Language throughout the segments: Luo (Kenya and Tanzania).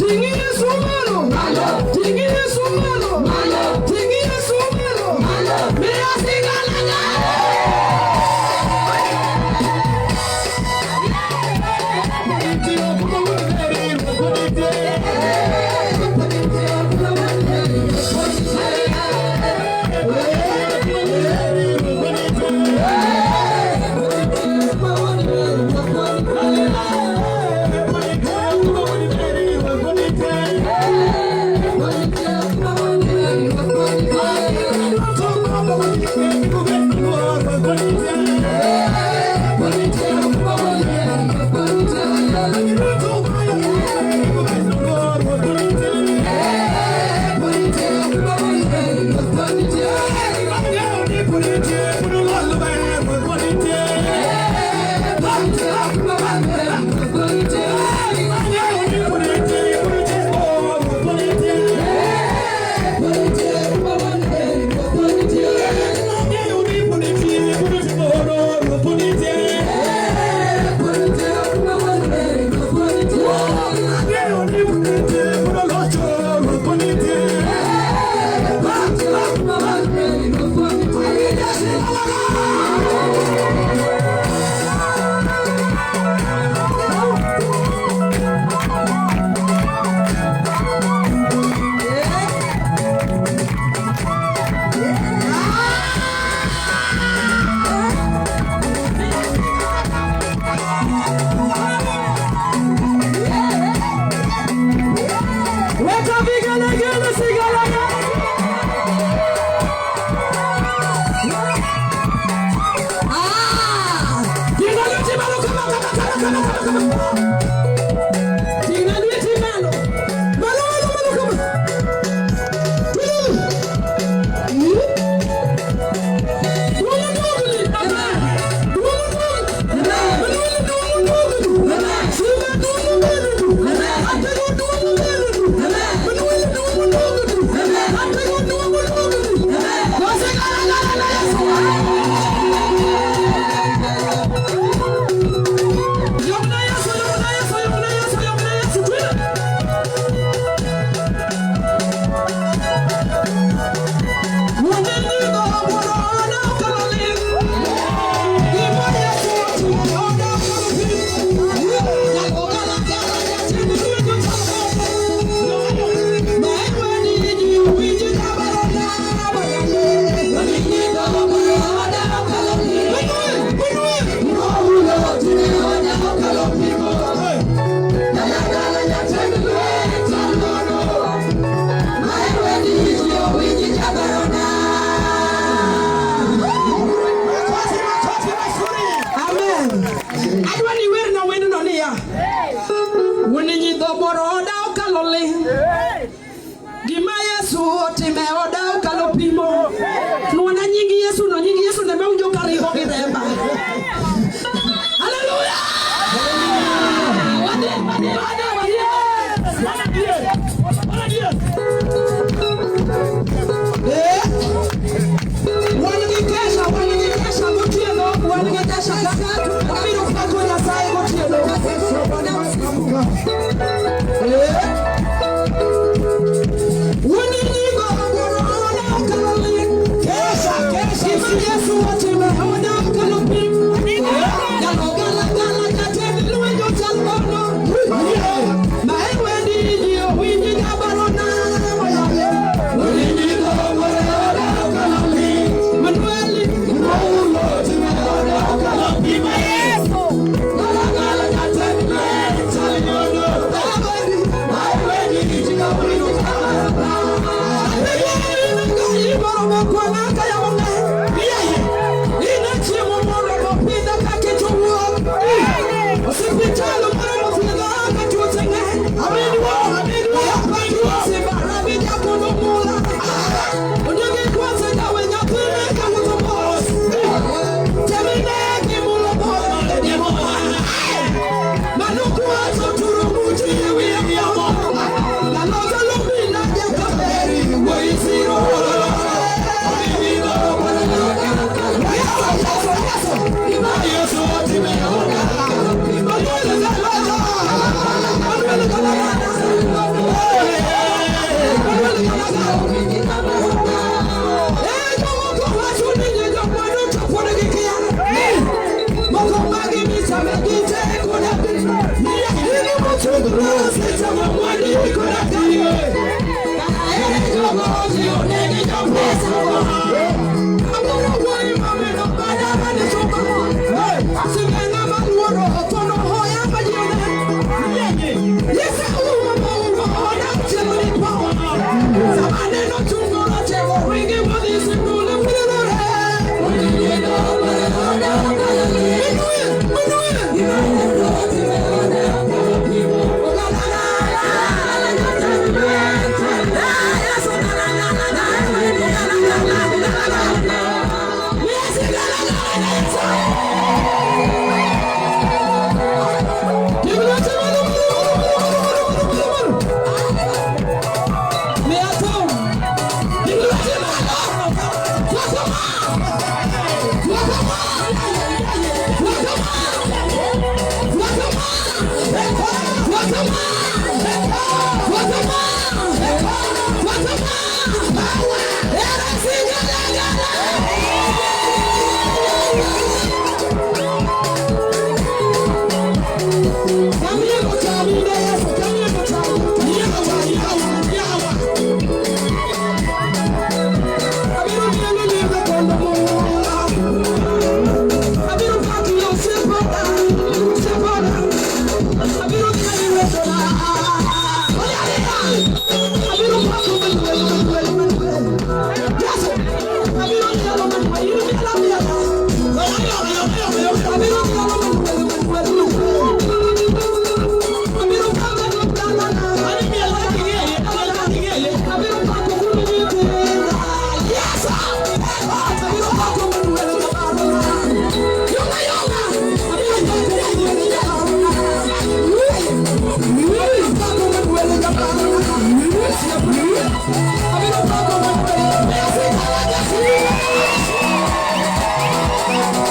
Ting' Yesu malo. Ting' Yesu malo. Ting' Yesu malo. Miya sigalagala. Weka vigelegele sigalagala. Ah! Tinga lweti malo kama kama kama kama kama kama. Tinga lweti malo. Malo malo malo kama. Tululu. Duomo dogli. Duomo dogli. Manuel duomo dogli. Sima duomo dogli. Atego duomo dogli. Manuel duomo dogli. Atego duomo dogli. Kose gala gala la Yesu. Yomna Yesu, yomna Yesu, yomna Yesu, yomna Yesu. Twende. Amen. Adwa ni werna wendno niya. Wuon nyidho moro odaw kalo ling'. Gima Yesu otime odaw kalo pimo. Nuona nying Yesu no nying Yesu ne mawinjo ka ringo gi remba. Haleluya! Wadhi, wadhi, wadhi, wadhi. Eh? Wan gi kesha, wan gi kesha gotieno, wan gi kesha kaka wabiro pako Nyasaye gotieno. Eh? Wuon nyingo moro odaw kalo ling'. Kesha, kesha. Gima Yesu otimo odaw kalo pim. Galo gala gala jatend lweny ochal nono. Ma en wendi ji owinji jabarona moyale. Wuon nyingo moro odaw kalo ling'. Manueli gala gala jatend lweny chal nono.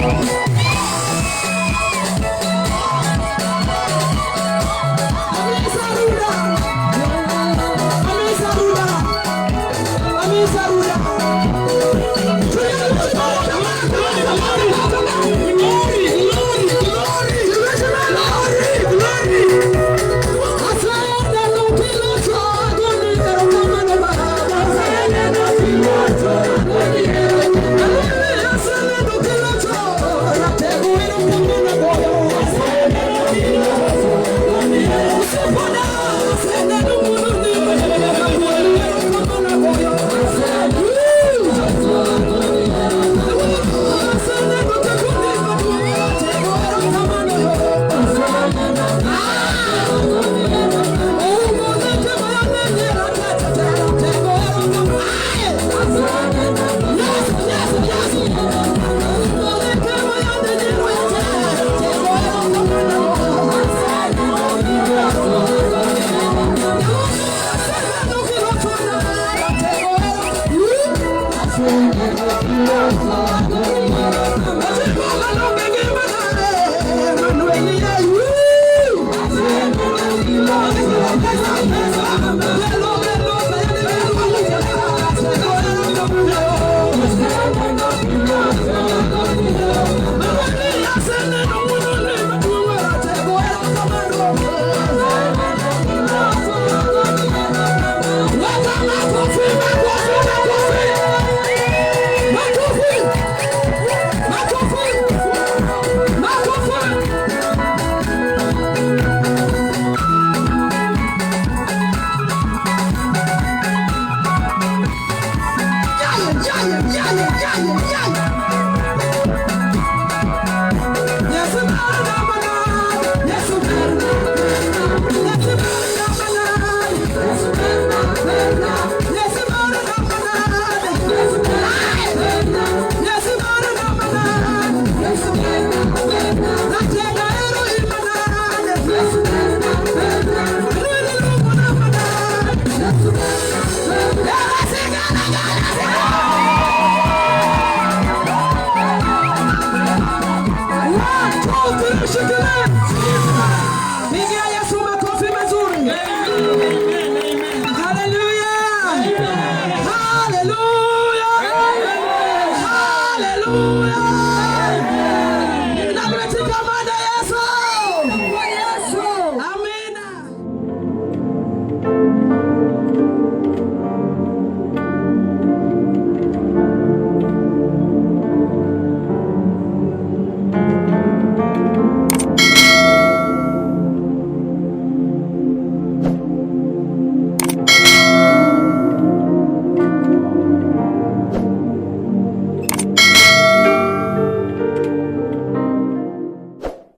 Yes.